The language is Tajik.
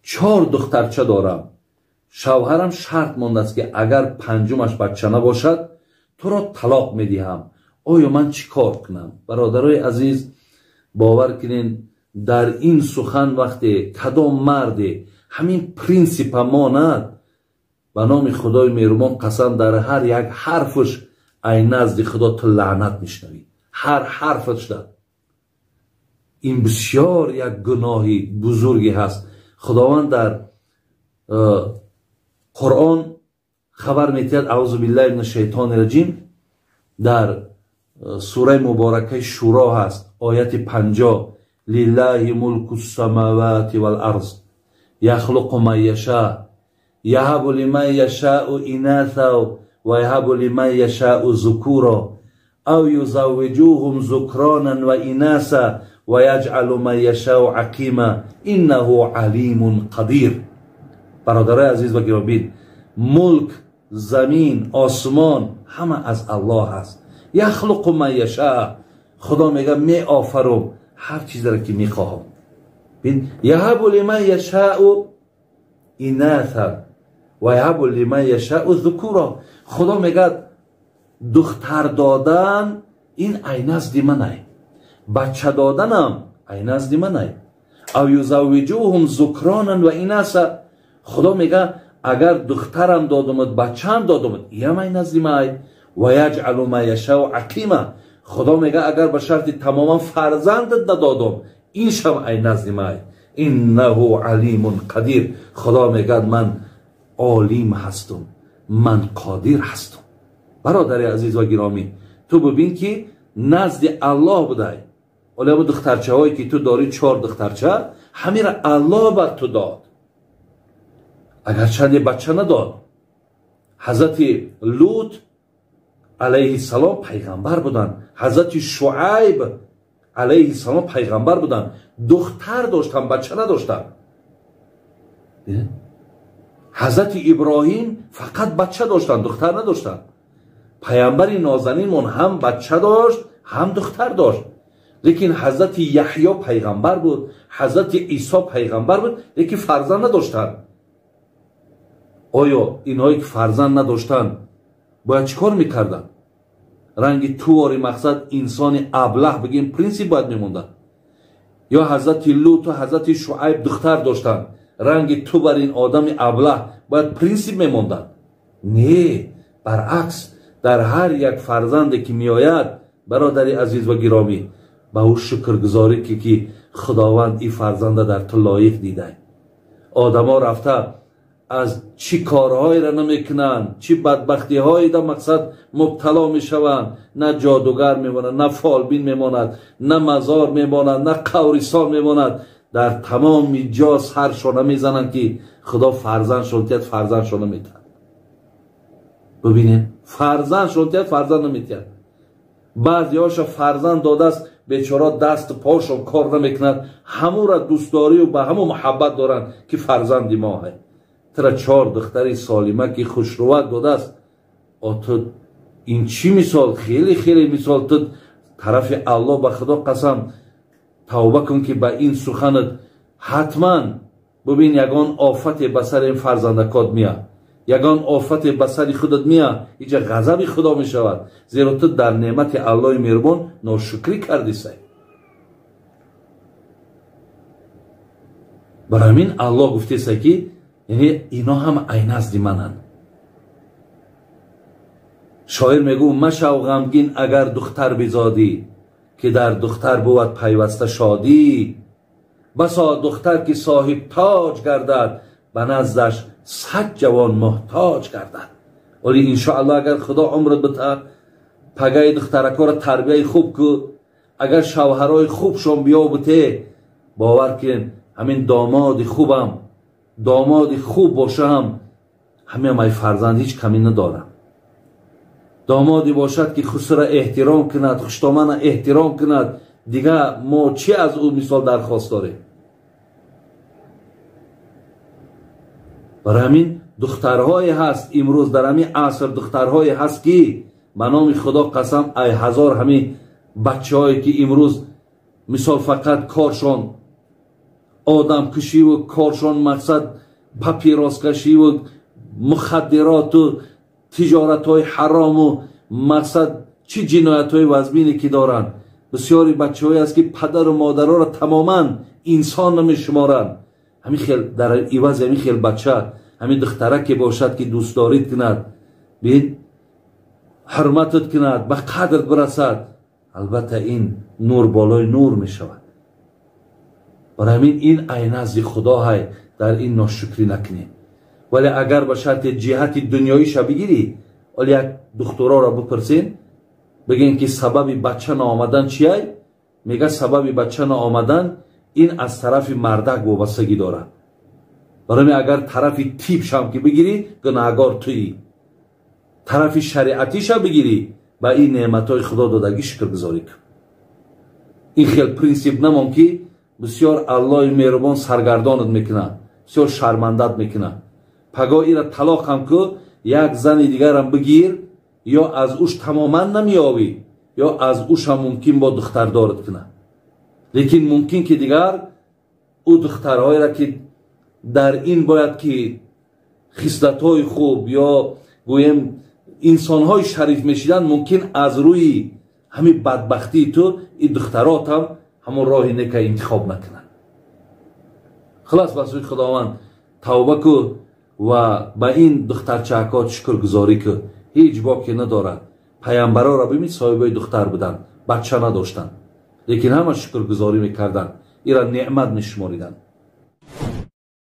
4 духтарча дорам, шавҳарам шарт мондааст, ки агар панҷумаш бача набошад, туро талоқ медиҳам. Оё ман чӣ кор кунам? Бародарои азиз, бовар кунед, дар ин сухан вақте кадом марде ҳамин принсипа монад, ба номи Худои меҳрубон қасам, дар ҳар як ҳарфаш ай назди Худо ту лаънат мешнавӣ. Ҳар ҳарфашда. Ин бисёр як гуноҳи бузурге ҳаст. Худованд дар Қуръон хабар метиҳад, аъузу биллаҳи мина шайтони раҷим, дар сураи муборакаи Шуро ҳаст, ояти 50: лиллаҳи мулку ссамавати вал арз яхлуқу ман яша яҳабу лиман яшаъу инаса ва яҳабу лиман яшаъу зукура ав юзаввиҷуҳум зукронан ва инаса ва яҷъалу ман яшаъу ақима иннаҳу алимун қадир. Бародарои азиз ва гиромӣ, мулк, замин, осмон ҳама аз Аллоҳ аст. Яхлуқу ман яшаъ, Худо мега меофарум ҳар чизеро ки мехоҳам. Яҳабу лиман яшаъу инаса ва яҳабу лиман яшаъу зукура. Худо мегӯяд духтар додан ин ай назди манай, бача доданам ай назди манай. Ав юзаввиҷуҳум зукронан ва инаса. Худо мегӯяд агар духтарам додумад, бачаам додумад, иам ай назди май. Ва яҷъалу ман яшаъу ақима. Худо мегӯяд агар ба шарти тамоман фарзандат надодум, ин шам ай назди май. Иннаҳу алимун қадир. Худо мегӯяд ман олим ҳастум, ман қодир ҳастум. Бародари азиз ва гиромӣ, ту бибин ки назди Аллоҳ будай. Оли ҳамун духтарчаҳое ки ту дорӣ, 4 духтарча, ҳамира Аллоҳ бар ту дод. Агарчанде бача надод. Ҳазрати Лут алайҳиссалом пайғамбар буданд, ҳазрати Шуайб алайҳиссалом пайғамбар буданд, духтар доштанд, бача надоштанд. Ҳазрати Иброҳим фақат бача доштанд, духтар надоштанд. Пайғамбари нозанинмон ҳам бача дошт, ҳам духтар дошт. Лекин ҳазрати Яҳё пайғамбар буд, ҳазрати Исо пайғамбар буд, лекин фарзанд надоштанд. Оё инҳое ки фарзанд надоштанд бояд чӣ кор мекарданд? Ранги тувори мақсад инсони аблаҳ бигем принсип бояд мемонданд. Ё ҳазрати Луту ҳазрати Шуайб духтар доштанд, ранги ту бар ин одами аблаҳ бояд принсип мемонданд. Не, баръакс, дар ҳар як фарзанде ки меояд, бародари азиз ва гиромӣ, ба ӯ шукргузорӣ ки Худованд ин фарзанда дар ту лоиқ дидай. Одамо рафта аз чӣ корҳоеро намекунанд, чӣ бадбахтиҳое дар мақсад мубтало мешаванд. На ҷодугар мемонад, на фолбин мемонад, на мазор мемонад, на қаврисон мемонад. Дар тамоми ҷо саршона мезананд ки Худо фарзандшон тиҳад, фарзандшон наметиҳад. Бибинед, фарзандшон тиҳад, фарзанд наметиҳад. Баъзеҳоша фарзанд додааст, бечора дасту пошон кор намекунад, ҳамура дӯстдорию ба ҳаму муҳаббат доранд ки фарзанди мо ҳай. Тура 4 духтари солима ки хушрувак додааст, ту ин чӣ мисол? Хеле хеле мисол. Ту тарафи Аллоҳ ба Худо қасам тавба кун ки ба ин суханат ҳатман бибин ягон офате ба сари ин фарзандакот меяд, ягон офате ба сари худат меяд, иҷа ғазаби Худо мешавад, зеро ту дар неъмати Аллоҳи меҳрубон ношукрӣ кардисай. Барои ҳамин Аллоҳ гуфтеса ки яъне ино ҳам ай назди мананд. Шоир мегӯ машав ғамгин агар духтар бизодӣ, ки дар духтар бувад пайваста шодӣ. Басо духтар ки соҳиб тоҷ гардад, ба наздаш 100 ҷавон муҳтоҷ гардад. Вале иншоаллоҳ агар Худо умрат битаҳад, пагаи духтаракҳоро тарбияи хуб ку, агар шавҳарои хубшон биёбуте, бовар кунед ҳамин домоди хубам, домоди хуб бошам, ҳамин ай фарзанд ҳеҷ камӣ надорам. Домоде бошад ки хусура эҳтиром кунад, хуштомана эҳтиром кунад, дига мо чӣ аз ӯ мисол дархост дорем? Барои ҳамин духтарҳое ҳаст имрӯз дар ҳамин аср, духтарҳое ҳаст ки ба номи Худо қасам ай ҳазор ҳамин бачаҳое ки имрӯз мисол фақат коршон Одамкушиву коршон мақсад папироскашиву мухаддироту тиҷоратҳои ҳарому мақсад чӣ ҷиноятҳои вазмине ки доранд. Бисёри бачаҳое аст, ки падару модароро тамоман инсон намешуморанд. Ҳамин хел дар ивази ҳамин хел бача ҳамин духтараке бошад, ки дӯстдорит кунад, бин, ҳурматат кунад, ба қадрат бирасад, албатта ин нур болои нур мешавад. Барои ҳамин ин ай назди Худо ҳай, дар ин ношукрӣ накунем. Вале агар ба шарти ҷиҳати дунёиша бигирӣ, оли як духтуроро бипурсем, бигӯем, ки сабаби бача наомадан чиай, мега, сабаби бача наомадан ин аз тарафи мардак вобастагӣ дорад. Барои агар тарафи тибшам ки бигирӣ, гунаҳгор туӣ, тарафи шариатиша бигирӣ, ба ин неъматҳои Худо додагӣ шукргузорӣ кун. Ин хел принсип намон, ки бисёр Аллоҳи меҳрубон саргардонат мекунад, бисёр шармандат мекунад. Пагоҳ ира талоқ ҳам ку, як зани дигарам бигир, ё аз уш тамоман намеёвӣ, ё аз ушам мумкин бо духтардорат кунад. Лекин мумкин ки дигар ӯ духтарҳоеро, ки дар ин бояд ки хислатҳои хуб ё гӯем инсонҳои шариф мешиданд, мумкин аз рӯи ҳамин бадбахтии ту ин духтаротам ҳамон роҳи нека интихоб накунанд. Хулас, ба сӯи Худованд тавба ку ва ба ин духтарчаакҳо шукргузорӣ ку. Ҳеҷ боке надорад. Паямбароро бибин, соҳибои духтар буданд, бача надоштанд, лекин ҳама шукргузорӣ мекарданд, ира неъмат мешумориданд.